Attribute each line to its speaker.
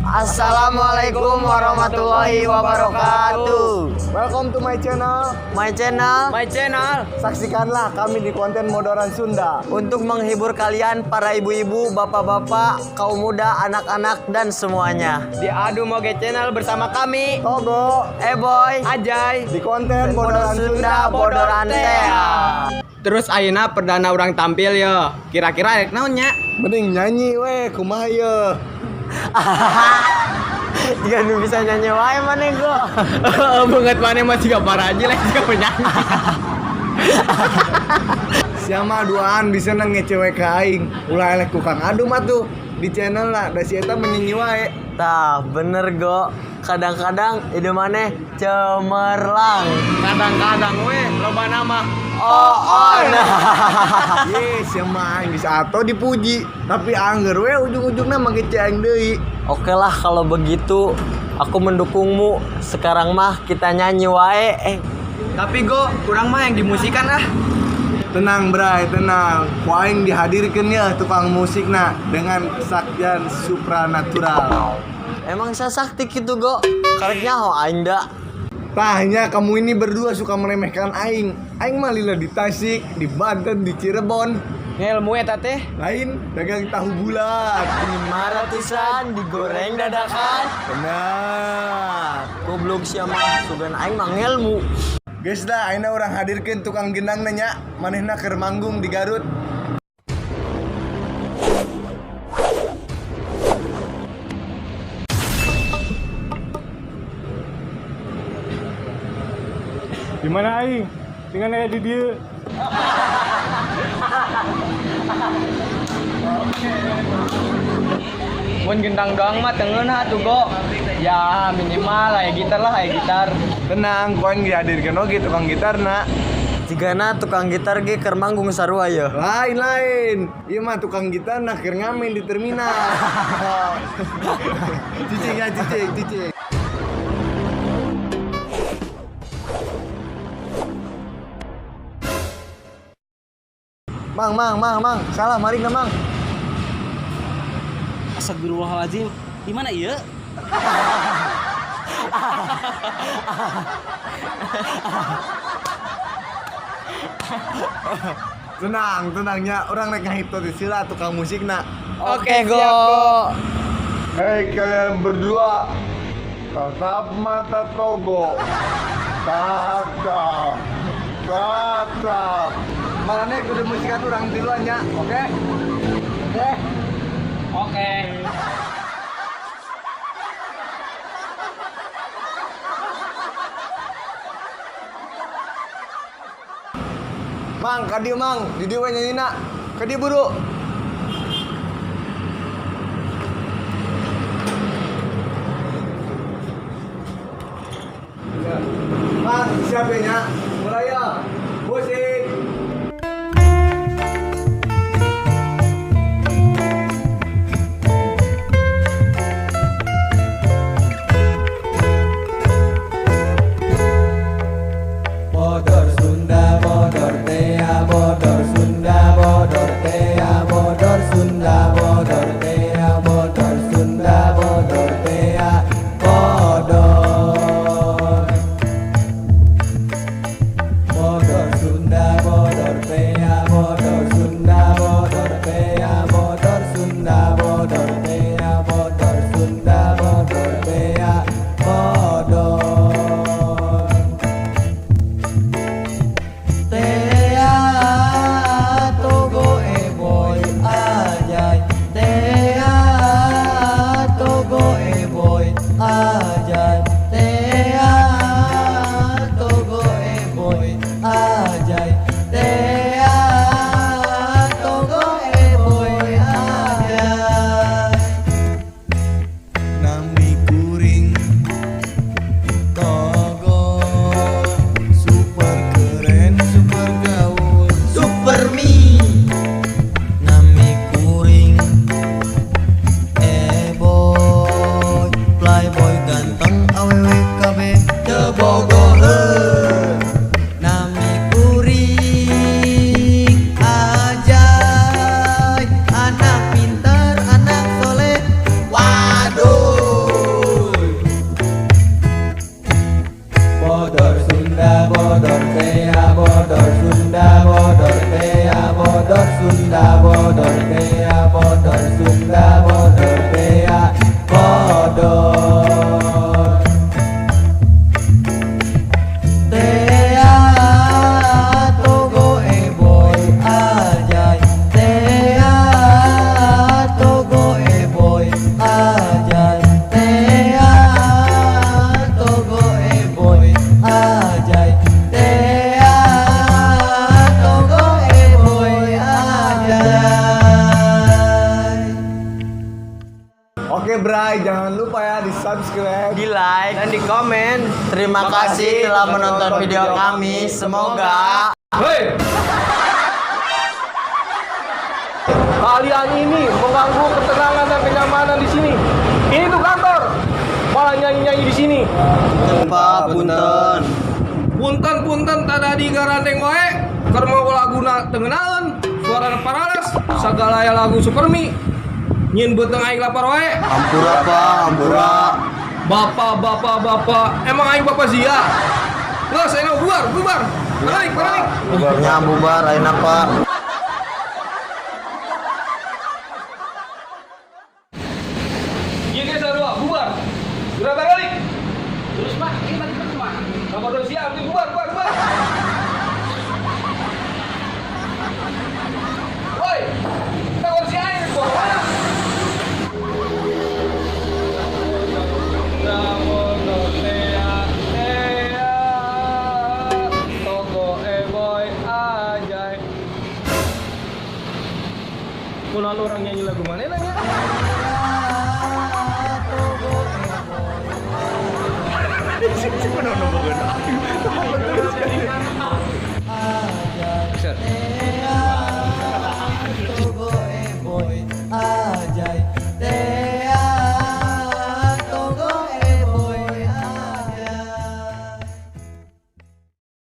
Speaker 1: Assalamualaikum warahmatullahi wabarakatuh.
Speaker 2: Welcome to my channel.
Speaker 1: My channel.
Speaker 3: My channel.
Speaker 2: Saksikanlah kami di konten Modoran Sunda
Speaker 1: untuk menghibur kalian para ibu-ibu, bapak-bapak, kaum muda, anak-anak dan semuanya.
Speaker 3: Di Adu Moge Channel bersama kami
Speaker 2: Togo,
Speaker 1: Eboy,
Speaker 3: Ajay
Speaker 2: di konten
Speaker 1: Bodor
Speaker 2: Modoran
Speaker 1: Sunda, Bodoran Tea.
Speaker 3: Terus ayeuna perdana urang tampil yo. Kira-kira rek naon nya?
Speaker 2: Mending nyanyi weh, kumaha ye.
Speaker 1: Jika nu bisa nyanyi wae maneh go.
Speaker 3: Banget maneh mah siga paraji lah siga penyanyi.
Speaker 2: Siapa duaan bisa nang ngecewe ka aing. Ulah elek ku Kang Adum atuh di channel lah, da si eta menyanyi wae.
Speaker 1: Tah, bener go. Kadang-kadang ide maneh cemerlang.
Speaker 3: Kadang-kadang weh loba nama.
Speaker 1: Oh, oh, nah.
Speaker 2: Ye, siapa aing bisa atau dipuji, tapi angger we ujung-ujungna make aing deui.
Speaker 1: Oke lah kalau begitu, aku mendukungmu. Sekarang mah kita nyanyi wae.
Speaker 3: Tapi go, kurang mah yang dimusikan ah.
Speaker 2: Tenang bray, tenang. Ku aing dihadirkeun ya tukang musik na dengan kesaktian supranatural.
Speaker 1: Emang saya sakti gitu go. Karek nyaho aing da.
Speaker 2: Tahnya kamu ini berdua suka meremehkan aing. Aing mah lila di Tasik, di Banten, di Cirebon.
Speaker 3: Ngelmu eta teh.
Speaker 2: Lain dagang tahu bulat.
Speaker 1: 500-an digoreng dadakan.
Speaker 2: Benar.
Speaker 1: Goblok sia mah, sugan aing mah ngelmu.
Speaker 2: Guys dah, ayeuna urang hadirkeun tukang gendang nanya, manehna keur manggung di Garut.
Speaker 4: Di mana aing? Dengan aya di dieu.
Speaker 3: Mun gendang doang mah tengeun atuh go. Ya minimal aya gitar lah, aya gitar.
Speaker 2: Tenang, ku aing dihadirkeun oge tukang gitarna.
Speaker 1: Jigana tukang gitar ge keur manggung sarua ye.
Speaker 2: Lain lain. Ieu mah tukang gitarna keur ngamen di terminal. Cicing ya, cicing, cicing. Mang, mang, mang, mang, salah maring na, mang.
Speaker 5: Astagfirullahaladzim, di mana iya?
Speaker 2: Tenang, tenangnya orang rek ngahipnotis heula tukang musikna.
Speaker 1: Oke go.
Speaker 2: Hei kalian berdua, tatap mata Togo. Tatap, tatap. Malahnya kudu musikan orang tiluan ya, oke? Oke.
Speaker 3: Oke.
Speaker 2: Mang, kadieu mang, di dieu we nyanyina. Kadieu buru. Mang, siap ya nya? Mulai ya. Musik.
Speaker 6: Bodor Sunda, bodor tea, bodor Sunda, bodor tea, bodor Sunda, bodor tea, bodor Sunda, bodor tea, bodor.
Speaker 2: Oke, Bray, jangan lupa ya di subscribe.
Speaker 1: Di like
Speaker 3: Dan di komen.
Speaker 1: Terima kasih telah menonton video kami. Semoga
Speaker 7: Hei! Kalian ini mengganggu ketenangan dan kenyamanan di sini. Ini tuh kantor. Malah nyanyi-nyanyi di sini.
Speaker 1: Pak punten.
Speaker 7: Punten punten tada di garanteng wae. Keur mau laguna teu ngeunaeun, suarana parales, sagala aya lagu Supermi. Nyieun beuteung aing lapar wae.
Speaker 1: Ampura Pak, ampura.
Speaker 7: Bapak, bapak, bapak, emang aing bapak sia? Nggak, saya mau bubar, bubar. Balik, balik.
Speaker 1: Nya bubar ayeuna Pak.
Speaker 7: Iya guys, sarua, bubar. Berapa kali?
Speaker 5: Terus Pak, ini balik terus Pak.
Speaker 7: Sama udah siap, nih bubar, bubar, bubar. Woi, kita kursi air, bubar mana? Toko eboy ajai. Kunaon orang nyanyi lagu mana nanya?